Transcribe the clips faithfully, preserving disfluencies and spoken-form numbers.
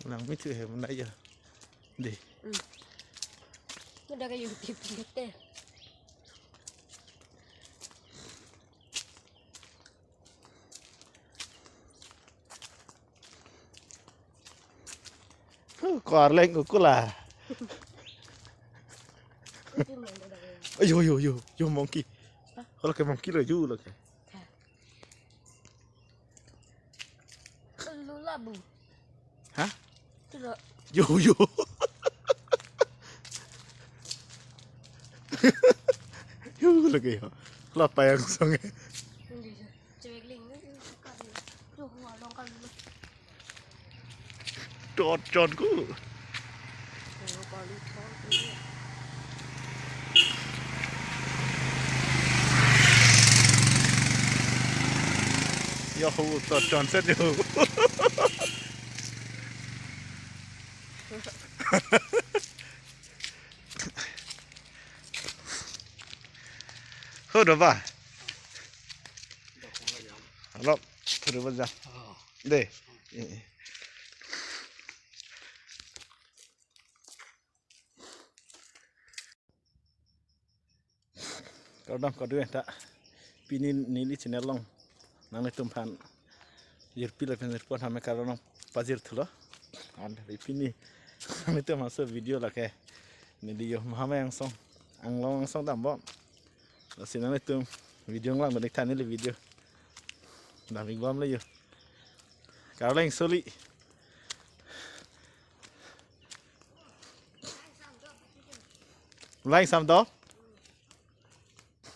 Nang mi thu he mun dai ya. Dei. Hmm. Muda ka YouTube te. Huh, ko arleng ukula. Ayo, yo, yo, yo, monkey. Hah? Kalau ke monkey lo, yo lo ke. Hah? Lula bu. Hah? Tuh lo. Yo, yo. Yo, lo ke yo. Lo apa yang songe? Cewek ling, eh, eh, suka dia. Tuh, gua longkang dulu. Dot John ku. Longkang dulu. Yo, hu, Dot John set yo. Hu, do ba? Alok, thuru baja. Dei. Kardom kardom ta. Pini neli channel along nanglitum aphan jirpi lapen jirpo atum aphan kardom pajir thulo. An pini nanglitum aso video lake neli yo Mahamaya angsong, Anglong angsong dambom. Lasi nanglitum video lang benik tha neli video. Dam-ik bomlo yo. Karleng soli. Langsam do.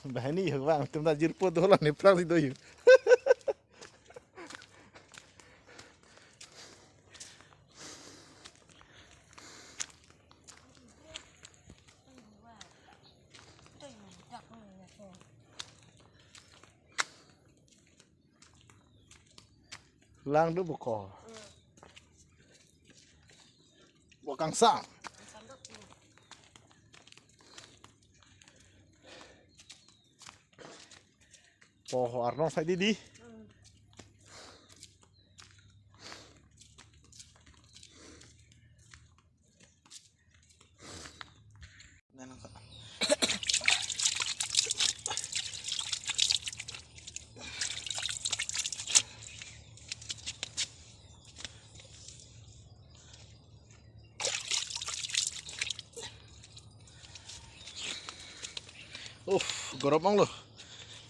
Bahani yo bang, tum ta jirpo dola ne prang si do yo. Lang do boko. Bo kangsam. Po ho arnong sai didi. Uf, gorom onglo.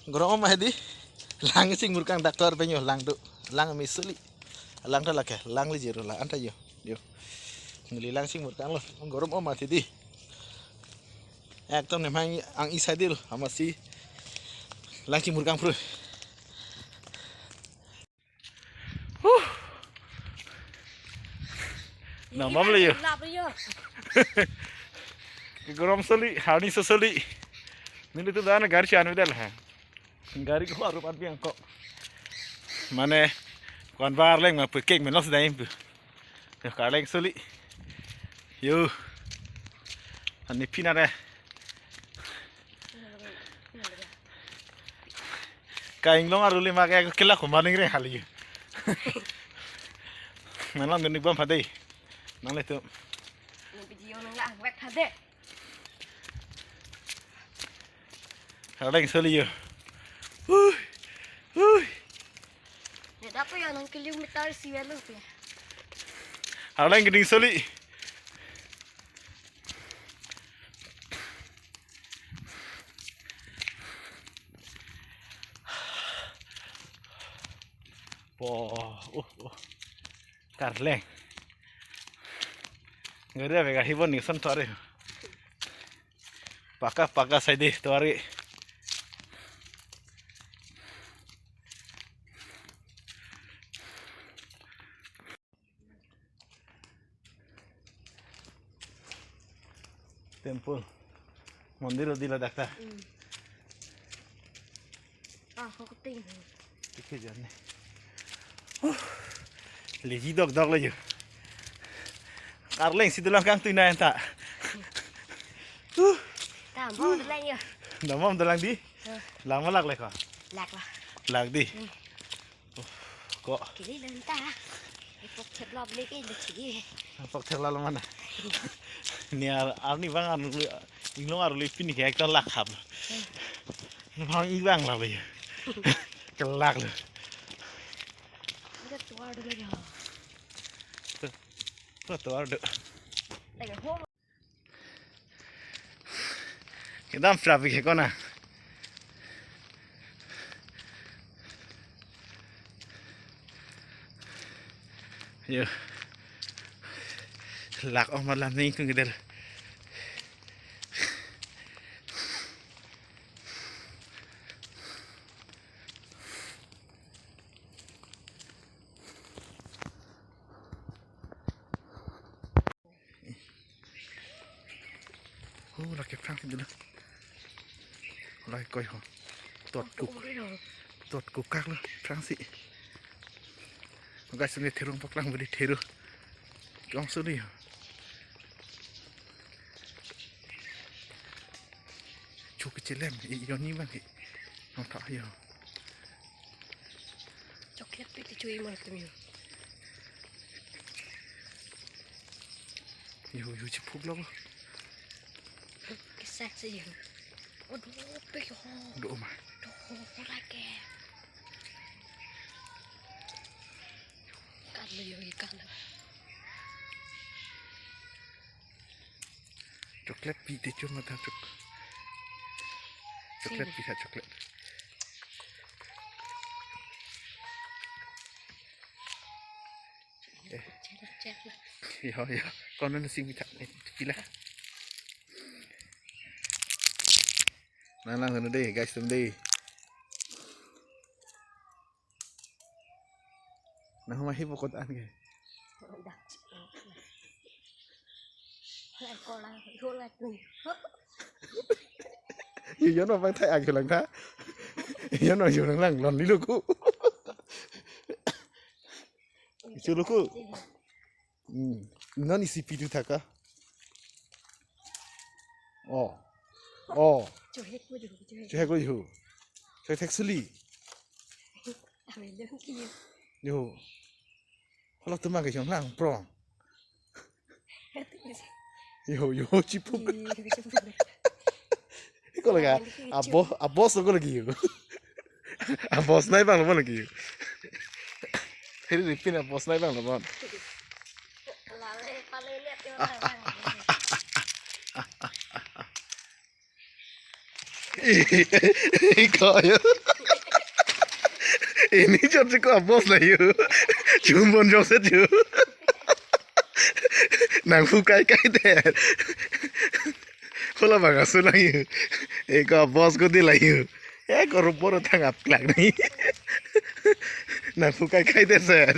Gorom ong ma hedi. Lang sing murkang doctor penyo lang do. Lang mi suli. Lang ta lake, lang li jiru lang anta yo. Yo. Neli lang sing murkang lo. Gorom ong ma hedi. Ekdom nemhang ang isa dil, amatsi lang sing murkang pru. Huh. Nang mam le yo. Lap yo. Ke gorom soli, harni so soli. Neli tu dana gari chan vedal ha. Gari ko arup at biang ko. Mane, kon bar leng ma pu kek menos dai pu. Yo, karleng soli. Yo. Ani pina de. Ka inglong aruli ma ke kela ko maning re hali. Nang lang dun bom phade. Nang le tu. Ni video nang lang wek phade. Harleng soli yo. Hui. Hui. Ya dapat ya nang kilometer si welu pe. Harleng geding soli. Po, uh, uh. Karleng. Gari ave ka hibon ni son tore. Paka paka sai de tore. Temple. Mondir odi ladak ta. Hmm. Ah, aku ting. Tikhe jan ne. Huh. Leji dok dok le yo. Karleng si dolang kangtui na anta. Huh. Tam, mau dolang yo. Dam bom dolang di. Huh. Lang ma lak le ko. Lak la. Lak di. Hmm. Ko. Kili lenta. Pok thep lap le ke le thigi. Pok thep lap lo mana? Ni ar, arni bang arlo, inglong arlo pini ke ekta lak hap. Ni bang ibang lap lo. Kelak lo. Ida tuar dulu ya. Tuh, tuh tuar dulu. Lagi home. Kedam traffic he kona. Yo. Lak ong malam ni kung kedel. Oh, lake phrang si dulu. Lake koi ho. Tot kuk. Tot kuk kak lo, phrang si. Guys, ini therung paklang beri theru. Kong suri ho. Chu kechelem, i yoni bang ki. Nong thak yo. Chocolate pi ti chui mo tum yo. Yo, yo, chiphuk lo. Ke sexy yo. Aduh, pe yo. Aduh, ma. Aduh, lake. Kalo yo, kalo. Chocolate pi te chun mata chok. Chocolate pi ha chocolate. Eh. Yo, yo. Kono na sing pi tha. Eh, pila. Nang lang sana deh, guys, tem deh. Nang mahi pokot an ke. Dak. Lai kolang, yo lai tu. Yo, yo no bang thai ag lang tha. Yo no yo lang lang lon li lo ku. Isu lo ku. Hmm. Non isi pi tu thaka. Oh. Oh. Chuhek ko ju, chuhek. Chuhek ko ju. Chuhek thek suli. Ame dong ki. Yo. Hala tu ma ke chong lang prong. Yo, yo, chiphuk. Iko laga, a boss, a boss ko lagi yo. A boss nai bang lo lagi yo. Phiri ripin a boss nai bang lo bon. Lale, pale lihat yo. Iko yo. Ini jor si ko a boss la yo. Chumbon jor si yo. Nang phu kai kai te. Kola bang asu lang yo. Iko a boss ko di la yo. Eh, ko rupo ro thang ap klak ni. Nang phu kai kai te sir.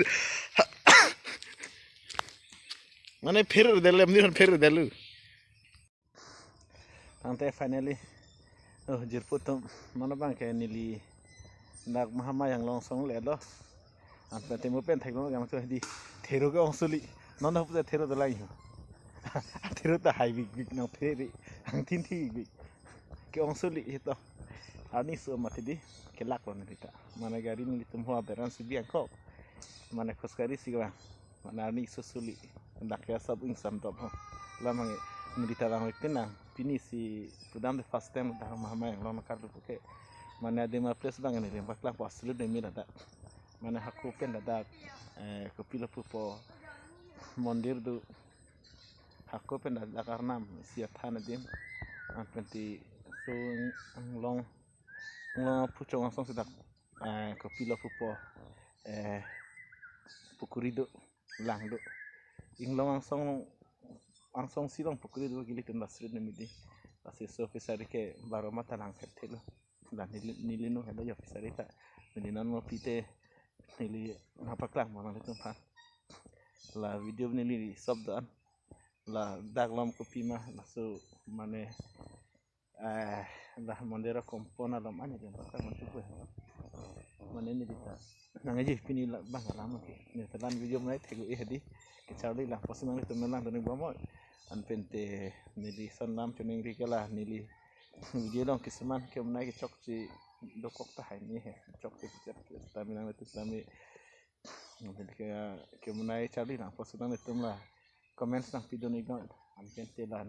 Mane phir del, em ni phir del. Tangte finally, oh, jirpo atum, mano bang ke neli dak Mahamaya Anglong song le lo. Anpente mo pen thek lo gang tu di theru ke ong suli. Non ho pute theru dolang ho. Theru ta hai bik bik nang phere. Ang thin thi bik bik. Ke ong suli hito. Arni su mati di. Kelak lo neli ta. Mane gari nelitum ho aberan si bi angkok. Mane khosgari si bang. Mane arni su suli. Dak ya sab ingsam top ho. Lam hange neli ta bang wek tenang. Pini si pudam the first time dak Mahamaya Anglong nakar lupu ke. Mane adim a place bang neli paklang po asli demi ladak. Mane hako pen ladak, eh, kopilo pupo mondir do. Hako pen ladak arnam si athan adim. Anpente so Anglong, Anglong aphuchong angsong si dak, eh, kopilo pupo, eh, pukuri do, lang do. Inglong angsong, angsong si long pukuri do, gili tun basri ni midi. Lasi so fishery ke baro mata lang thek thek lo. La neli, neli no helo yo fishery ta. Neli non mo pite, neli nangpaklang mo nanglitum aphan. La video neli stop do-an. Ladak lom kopima, laso mane, eh, la mondir a compound alom ani den paklang mantu ko. Mane neli ta. Nangji pini la bang alam ke. Neli ta la-an video mai thek-o eh di. Kecharli lang post nanglitum lang doni bomoi. Anpente neli son lam choningri ke la neli video along kisuman ke menai kechokche dokok ta hai ni he. Chokche kecharli ta minang tu sami. Neli ke, kemenei charli nangpo si nanglitum la comments nangpidun iknon. Anpente la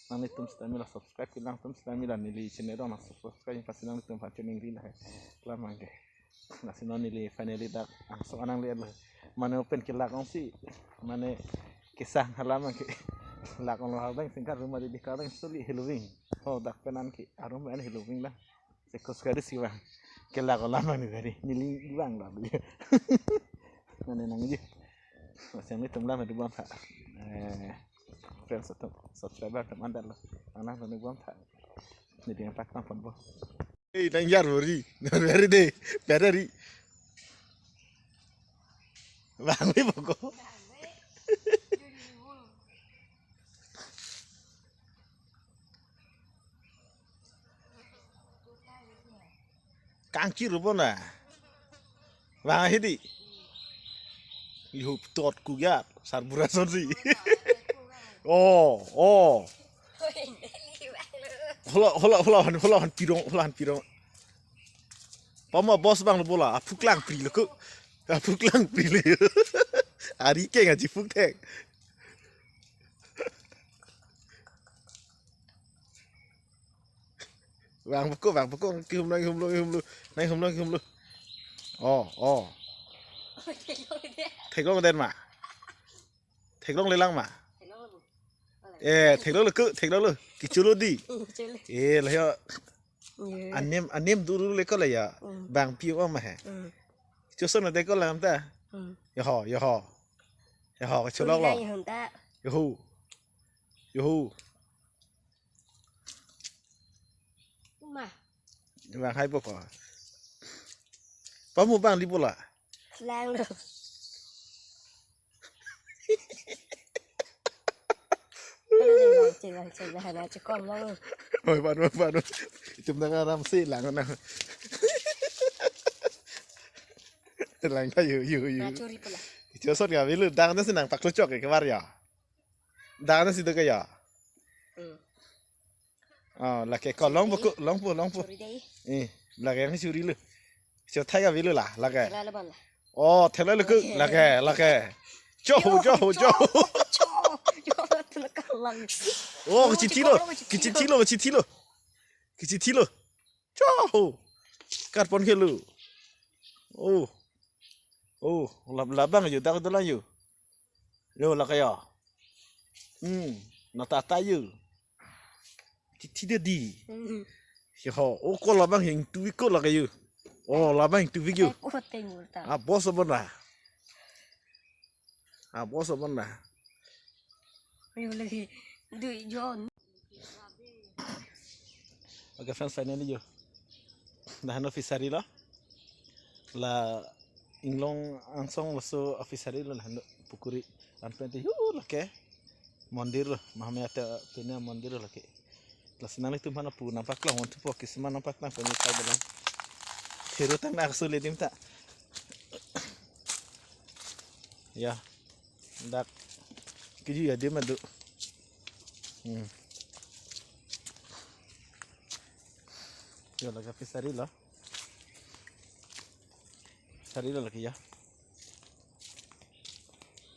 nanglitum sitame la subscribe kelang atum sitame la neli channel along nang subscribe pasi nanglitum aphan channel ri lahai. Kelang abang ke. Lasi non neli finally dak angsong anang le lo. Mane open kelak ong si. Mane kesang halam abang ke. Lak ong lo hal abang singkat rumah di dikar abang suli heloving. Oh, dak pen an ke. Arum an heloving la. Sekus kari si abang. Kelak ong lam abang ni tadi. Neli abang la. Mane nangji. Masih nanglitum lam adu bang tha. Eh, friends atum, subscriber atum andat lo. Anang lo ni bang tha. Neli yang tak tampon bo. Eh, nang jar bori. Nang beri de. Beri. Bang ni boko. Kangkir rupo na. Bang hidi. Ihup tot kugat. Sarbura sonsi. Oh, oh. Hola, hola, hola, han, hola, han pirong, hola, han pirong. Pama boss abang lo bola, aphu klang pri lo ko. Aphu klang pri lo. Ari ke ngaji phuk thek. Bang poko, bang poko, kihum lo, kihum lo, kihum lo. Nang hum lo, kihum lo. Oh, oh. Theklong den ma. Theklong lelang ma. Eh, theklong lo ko, theklong lo. Kicholo di. Eh, la yo. Anem, anem dulu le ko la ya. Bang piu ma he. Choson de ko lam ta. Yo ho, yo ho. Yo ho, cholok lo. Yo ho. Yo ho. Ma. Bang hai poko. Pamu bang di bola. Lang lo. Cek lang, cek lang, cek lang, cek lang. Oi, panu, panu. Itum nang aram si lang nang. Lang ta yu, yu, yu. Nah, curi pula. Choson ka bilu, dang na si nang pakluchok ke kebar ya. Dang na si do ka ya. Hmm. Oh, lake ko long po, long po, long po. Churi dei. Eh, lake yang churi lo. Cho thai ka bilu la, lake. Thela lo bang la. Oh, thela lo ko, lake, lake. Cho, cho, cho. Cho, cho, thela ka lang. Oh, kichithi lo, kichithi lo, kichithi lo. Kichithi lo. Cho. Karpon ke lo. Oh. Oh, lab, labang yo, dak dolang yo. Yo, lake yo. Hmm, na tata yo. Kichithi de di. Hmm. Yo, oh, ko labang yang tu ko lake yo. Oh, labang yang tu yo. Eh, ko tengul ta. Ah, boss abon na. Ah, boss abon na. Yo lagi. Du John. Okay, friends, finally yo. Dah hano fishery lo. La inglong angsong laso a-fishery lo, la hano pukuri. Anpente yo lake mondir lo, Mahamaya te pine mondir lo lake. Lasi nanglitum aphan pu nangpaklang, want to po kisman nangpaklang, poni sai belang. Thiru tang na aksuli dim ta. Ya. Dak. Kiji ya dim adu. Hmm. Yo, lake fishery lo. Fishery lo lake ya.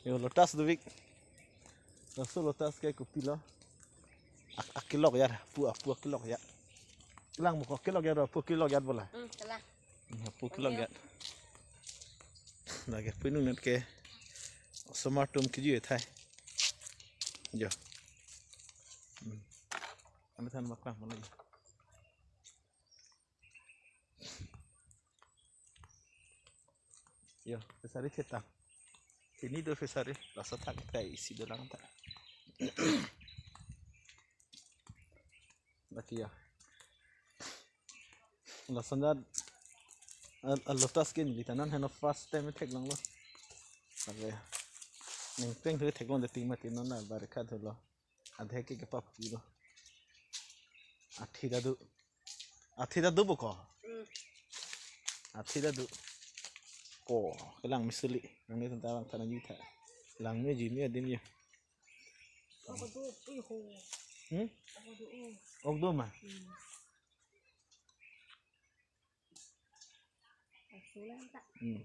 Yo, lotus dovik. Laso lotus ke kopilo. Ak-, akilok ya, pu, apu akilok ya. Lang mo ko kilok ya, pu kilok ya bola. Hmm, salah. Hmm, pu kilok ya. Lake pinu net ke. Osomar atum kiji thai. Yo. Hmm. Ano than maklang mana ya. Yo, fishery chetang. Pini do fishery, laso thak ta isi dolang ta. Lake ya. Lason jat, a, a lotus ke neli ta non heno first time theklong lo. Lake. Ningpeng thu theklong de ting mati non na barikha thu lo. Adhe ke kepapi lo. Athi ta do. Athi ta do bo ko. Hmm. Athi ta do. Ko, kelang misuli. Nang ni tentang lang tanah juta. Lang mi ji mi adim ya. Ako do, uy ho. Hmm? Ako do, uy. Ako do ma. Hmm. Ako lang ta. Hmm.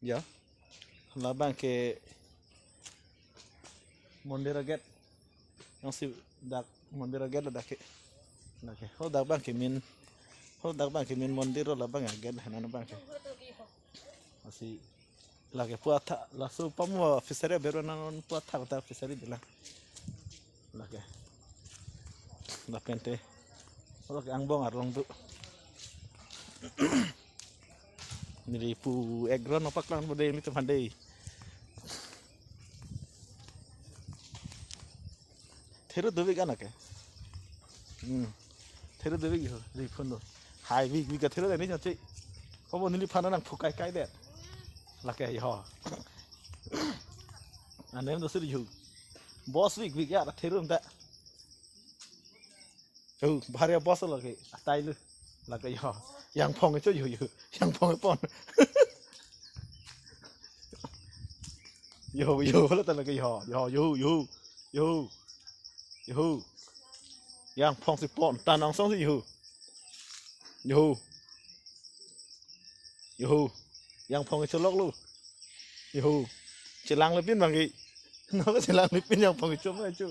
Ya. Labang ke mondir a-gate. Jongsi dak mondir a-gate lo dak ke. Lake. Ho dak abang ke main. Ho dak abang ke main mondir lo, labang a-gate lo, non abang ke. Lasi lake pu athak, laso pamo fishery bero non pu athak ta fishery bilang. Lake. Lapen te. Lake angbong arong do. Neli pu ekron opak lang bo de, nelitum han de. Thero dovik an ke. Hmm. Thero dovik ho, ri phun do. Hai vik vik ke thero de ni chachi. Kobo neliphan nangphu kai kai de. Lake ho. Anem do suri ho. Boss vik vik ya, thero ta. Oh, bhari boss lake. Atai lo. Lake ho. Jangphong cho yo yo. Jangphong pon. Yo yo, hala ta lake ho. Yo yo yo. Yo. Yo. Jangphong si pon, ta nang song si yo. Yo. Yo. Jangphong cholok lo. Yo. Chelang le pin bang ke. No chelang le pin jangphong chom na chu.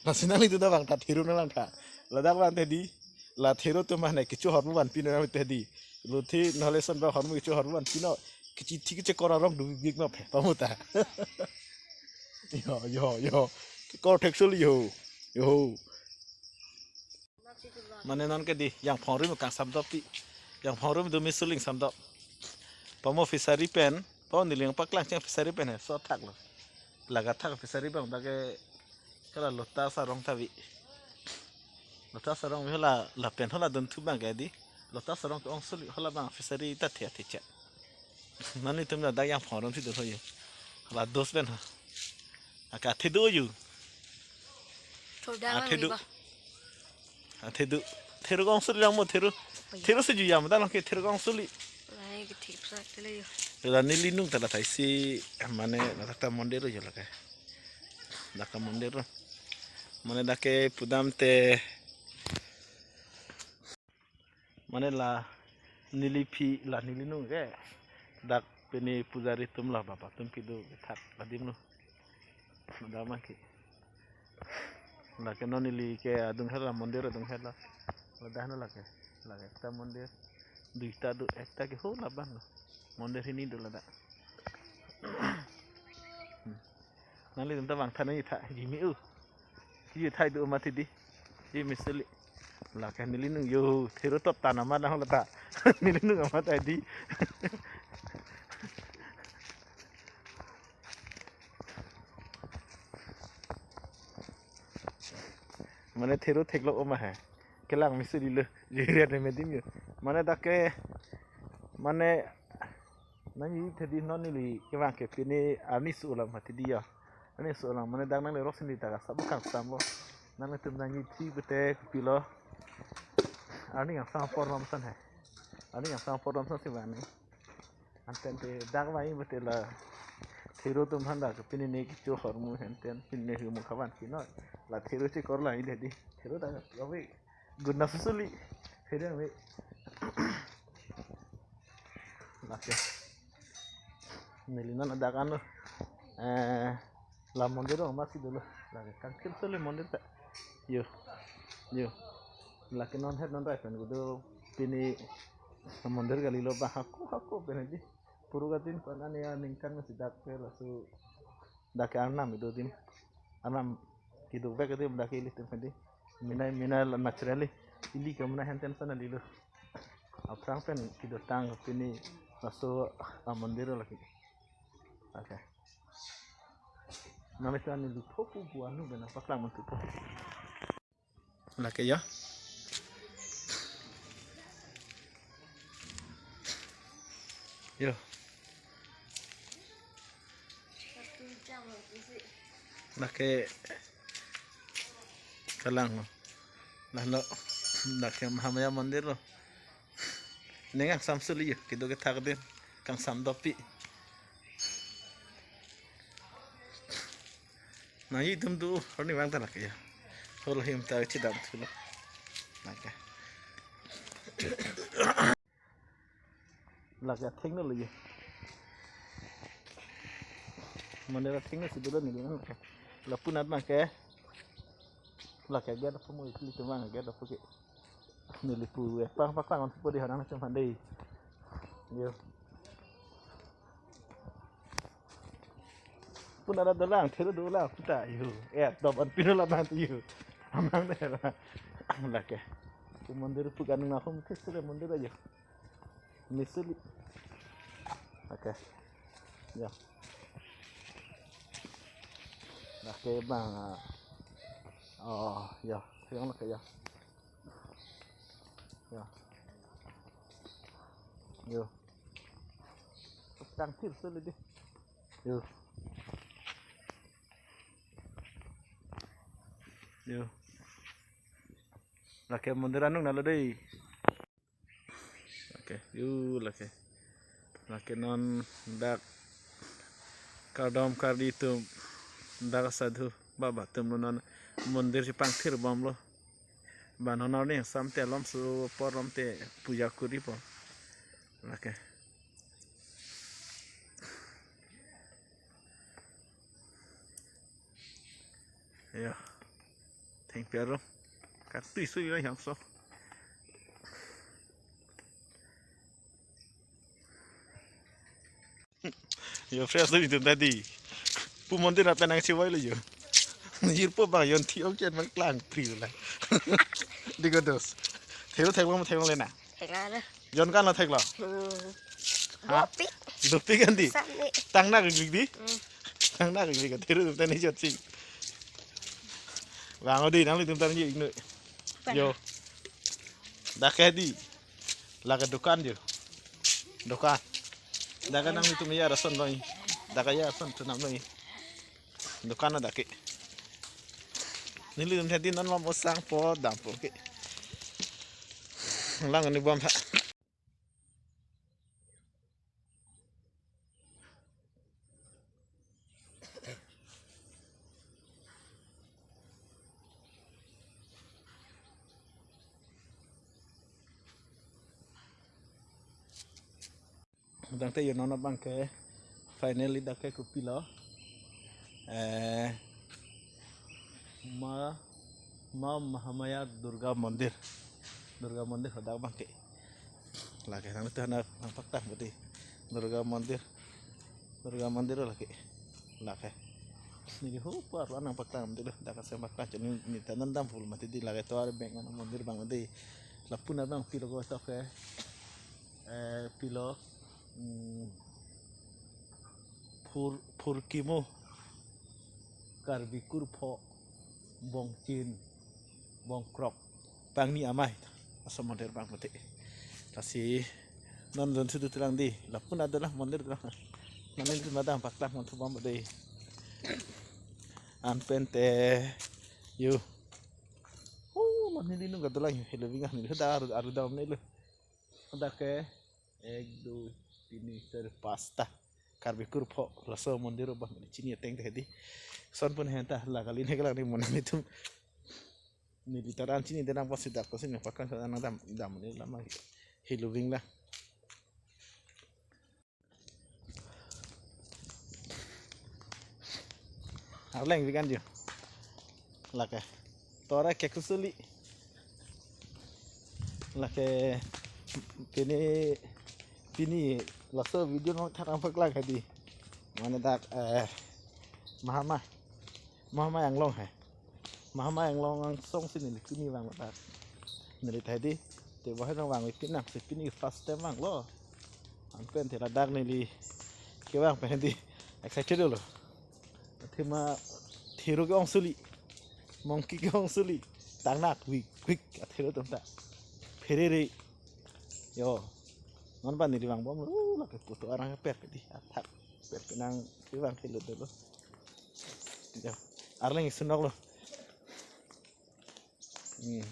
Lasi nanglitum ta vangtha, thero nanglang tha. Ladak van te di. La thero atum mane kecho hor vanpi nang te di. Lo thi nale son ba hor kecho hor vanpi no. Kechi thi kechekor arong dovik vik ma phe. Pamuta. Yo, yo, yo. Kor thek suli yo. Yo. Mane non ke di, jangphong rim kangsam dopik. Jangphong rim do mi suling sam dop. Pamo fishery pen, pamo neli nangpaklang cheng fishery pen he, so thak lo. Laga thak fishery bang dak ke, kala Lotus arong ta vi. Lotus arong vi hala, lapen hala dunthu bang ke di. Lotus arong ke ong suli, hala bang fishery ta the the cha. Nanglitum ladak jangphong rim si dolo yo. Hala dos pen ha. Aka the do yo. Thorda Ah, bang the do. Ni ba. Ah, the do. Thero kong suli lang mo thero. Oh, iya. Thero si ju jam ta lang ke thero kong suli. Lai ke thik prak te le yo. Yo la neli nung ta la thai si mane la ta mondir yo la ke. Dak ke mondir. Mane dak ke pudam te. Mane la neli phi la neli nung ke. Dak pini pujari atum la baba atum kedo kethak adim lo. Dak ma ke. Lake non neli ke adung hela, mondir adung hela. Ladak no lake. Lake ekta mondir. Duita do, ekta ke ho labang lo. Mondir hini do ladak. Hmm. Nanglitum ta vangtha nangji tha, jimi u. Ji thai do mati di. Ji misali. Lake neli nung yo, thero top tan amat nang lata. Neli nung amat ai di. Mane thero theklok oma hai. Kelang misali lo. Jiri ade medim yo. Mane dak ke, mane nangji the di non neli kevang ke pini arni su alam mati di ya. Arni su alam mane dak nangli rok sini ta ka sabu kangsam lo. Nanglitum nangji thi pute kopilo. Arni kangsam apor lam san hai. Arni kangsam apor lam san si vang ni. Anten te dak vang pute la thero atum aphan dak pini ne kecho hor mu henten pini ne hu mu kavan kino. La thero chekor la ini di. Thero dak gawe. Guna susuli. Thero gawe. Lake. Neli non adak ano. Eh, la mondir dong masi dolo. Lake kangkir suli mondir ta. Yo. Yo. Lake non het non rai pen kedo pini mondir kalilo ba hako hako pen di. Puru katin pan ani aningkan si dak ke laso dak ke arnam kedo adim. Arnam kedo vek adim dak ke ilitum pen di. Minai minai la naturally. Ili ke mena henten sana lilo. Aphrang pen kedotang pini laso amondir lake. Okay. Nami tuan ni lupho pu bu anu bena paklang mantu po. Lake ya. Yo. Lake kalang lo. Lalo lake Mahamaya mondir lo. Neng kangsam suli yo, kedo kethak adim, kangsam dopik. Nangji atum do, arni vang ta lake ya. Hol him ta chidam thulo. Lake. Lake athengno lo ye. Mondir athengno si dolo neli nang. Lapu anat abangke. Lake gate apo mo ilitum abang gate apo ke. Neli pu e pang paklang on pu di hanang cuma dei. Yo. Pu anat dolang, thero dolang, puta yo. Eh, doban pino labang yo. Amang dera. Lake. Pu mondir pu kanung ahum kisule mondir ayo. Misuli. Oke. Ya. Oke, bang. Oh, ya. Yang lake ya. Ya. Yo. Tang thir suli di. Yo. Yo. Lake mondir anung nalo dei. Oke, yo lake. Lake non dak kardom kardi atum, dak sadhu baba atum lo non mondir si pangthir bomlo. Ba non arni samte alom su apor alom te puja kuri po. Lake. Ya. Thengpi arum. Katui sui lo yang so. Yo, fresh lo itum tadi. Pu mondir na penang chiwai lo yo. Jirpo bang yon thi ok chen bang klang pri lo la. Digo dos. Thero thek bang thek bang le na. Thek la. Jon kan lo thek lo. Hmm. Ha? Dopik. Dopik kan di. Sat ni. Tang nak glik di. Hmm. Tang nak glik kan thero tani jot sing. Bang odi nanglitum tani iknu. Yo. Dak ke di. Lake dukan yo. Dukan. Dak ke nanglitum ya rason noi. Dak ke ya rason tunam noi. Dukan ada ke. Nelitum tadi non mau sang po dampo ke. Lang ni bom ha. Tangte yo non abangke finally dak ke kopilo. Eh, Ma, Ma Mahamaya Durga Mondir. Durga Mondir hadak abangke. Lake nang itu hana nang pakta budi. Durga Mondir. Durga Mondir lake. Lake. Neli ho par nang pakta budi lo. Dak asem pakta chuni ni tanan dam full mati di lake tovar bank nang mondir bang di. Lapu anat abang pilo ko tok ke. Eh, pilo. Hmm. Phur, Phurkimo, Karbi Kurpho, Bongchin, Bongkrok, Pangni Amei, aso mondir abang pute. Lasi non don sudu tulang di, lapu anat dolang mondir dolang. Nanglitum madam paklang mon thubam bade. Anpen te yo. Oh, non neli nung kadolang yo, helo binga neli da aru aru dam neli. Dak ke ek, dui, tini, char, pasta. Karbi Kurpho laso mondir abang chini ateng te di. Son pun henta la kali ne kelang ni monang itum. Neli taran chini denang pasi dak pasi ne pakang sa nang dam dam ni lama helo bing la. Arleng bikan jo. Lake. Tovar ke kusuli. Lake pini pini laso video nang tharang paklang hadi. Mane dak eh Mahama. Mahama Anglong he. Mahama Anglong angsong si neli pini vang dak. Neli tahai di. Te bahai nang vang pini nang si pini first time vanglo. Anpen te ladak neli kevang pen di excited lo. Athema thero ke-ong suli. Monkey ke-ong suli. Tangnak wik wik athero atum ta. Pherere. Yo. Non ban neli vangbomlo. Uh, lake putu arang per ke di. Athak. Per ke nang kevang ke lo dolo. Yo. Arleng isunok lo. Hmm.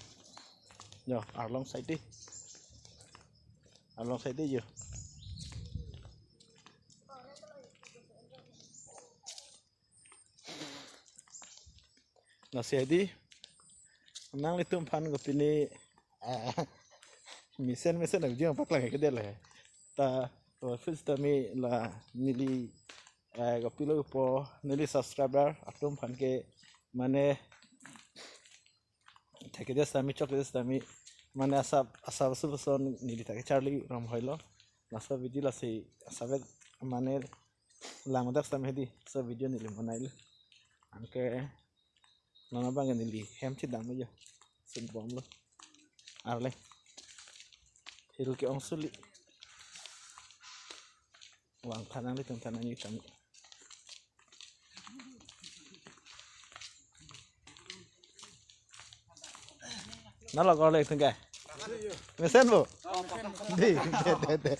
Yo, arlong side di. Arlong side di yo. Lasi hadi nanglitum aphan ko pini ah, mesen mesen abang paklang ke dele. Ta To, first time la neli, eh, kopilo po, neli subscriber atum aphan ke mane thekthedet sitame, chokthedet sitame, mane asap, asap asu person neli ta ke Charlie Romhoi lo. Laso video lasi asap mane langdak sitame hedi, laso video neli banailo. Anke non abang neli hem chedam yo. Sum bomlo. Arle. Thero ke-ong suli. Vangtha nanglitum ta nangji tame. Nalo kor le tengke. Mesen bo. Di, de, de, de.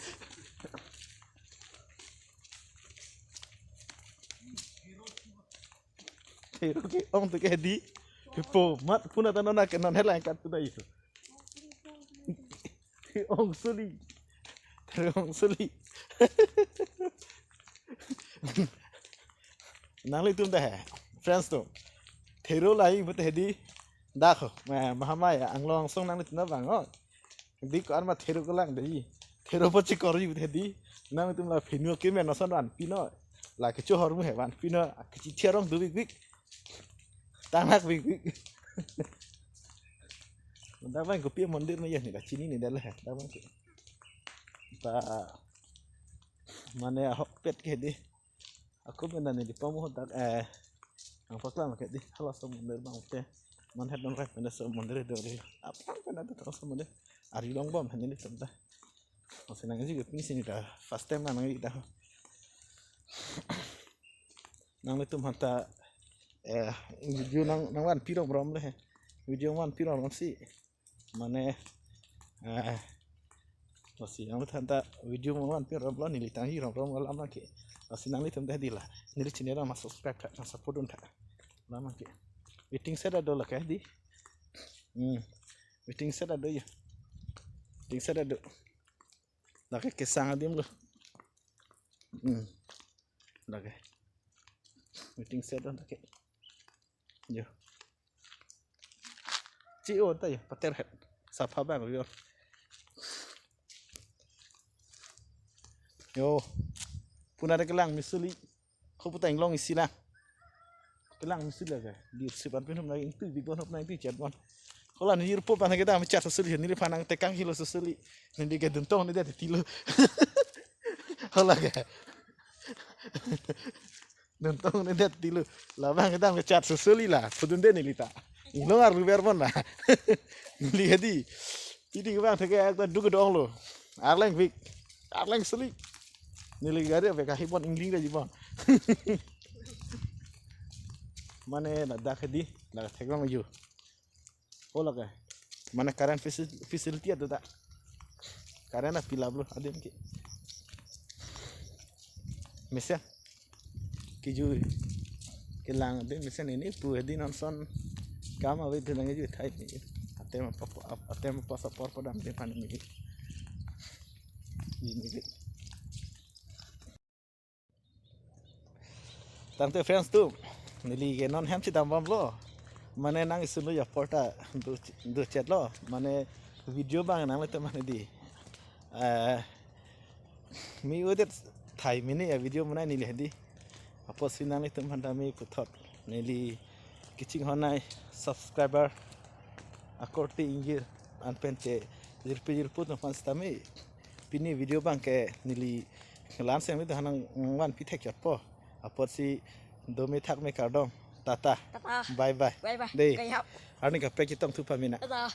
Thero ke-ong tu ke di. Kepo mat puna ta non ke non helang kat tu da itu. Thero ke-ong suli. Thero ke-ong suli. Nanglitum ta he, friends atum. Thero lahai pute hedi. Dak ho, ma, mahamaya, anglong angsong nanglitum ta vang ho. Di ko-an ma thero kelang dei. Thero po chikor ji pute hedi. Nanglitum la phinu ke men ason vanpi non. La kecho ahormu he vanpi non. Kechi thiarong do big big. Tangnak big big. Dak abang kopi mondir ma ya ni, la chinine dak le he. Dak abang ke. Ta mane ahokpet ke di. Ako pena ni di pamu dak, eh, nangpaklang ke di. Halaso mondir abang te. Man het non rai pena laso mondir do ri. Aphrang pena do laso mondir. Ari longbom hene ni tum ta. Masi nangji ke pini sini ta first time nangji ta. Nanglitum aphan ta, eh, video nang, nangvanpi rong brom le he. Video nangvanpi rong brom si. Mane, eh, masi nanglitum aphan ta video nangvanpi rong brom, neli tangji rong brom alam abang ke. Masi nanglitum ta di la. Neli channel nang subscribe tha, nang support un tha. Alam abang ke. Waiting shed do la ke di. Hmm. Waiting shed do ya. Waiting shed do. Lake kesang adim lo. Hmm. Lake. Waiting shed lake. Yo. Chi-o ta yo, pater het. Sapha abang yo. Yo. Puna de kelang mi suli. Ko puta inglong isi lang. Kelang mi suli lake. Di sipan pin hum lake, ingtui big bon hop na ingtui chet bon. Ko la ni irpo pan ke dam chat suli, neliphan nangtekang helo suli. Neli ke duntong nedet tilo. Ko la ke. Duntong nedet tilo. Labang ke dam ke chat suli la. Pudunde neli ta. Inglong arlu ber bon la. Neli hedi. Pini ke abang theke ekta duk dong lo. Arleng vik. Arleng suli. Neli gari abe kahi bon ingling da ji bon. Mane ladak hedi, ladak theklong yo. Ko lake. Mane current facil-, facility ado ta. Current apilap lo adim ke. Mesen. Kejui. Kelang adim mesen, neli pu hedi non ason. Kam ave de nangji thai ni. Atem apa, atem apa sapor padam de pan ni. Ini de. Tangte friends atum, neli ke non hem chedam bomlo. Mane nang isun lo ya porta do, do chet lo. Mane video abang nang le teman di. Eh, mi udet thai mini ya video mana neli hedi. Apotsi nanglitum aphan ta mi puthot. Neli kachinghon ai subscriber akorte ingjir an pen te jirpi jirpo atum aphan sitame. Pini video abang ke neli la-an seng mi ta nangvanpi thek chot po. Apotsi dome thakme kardom. Tata. Tata. Bye bye. Bye bye. Dei. Kayap. Arni kaprek chetong thu pamina. Tata.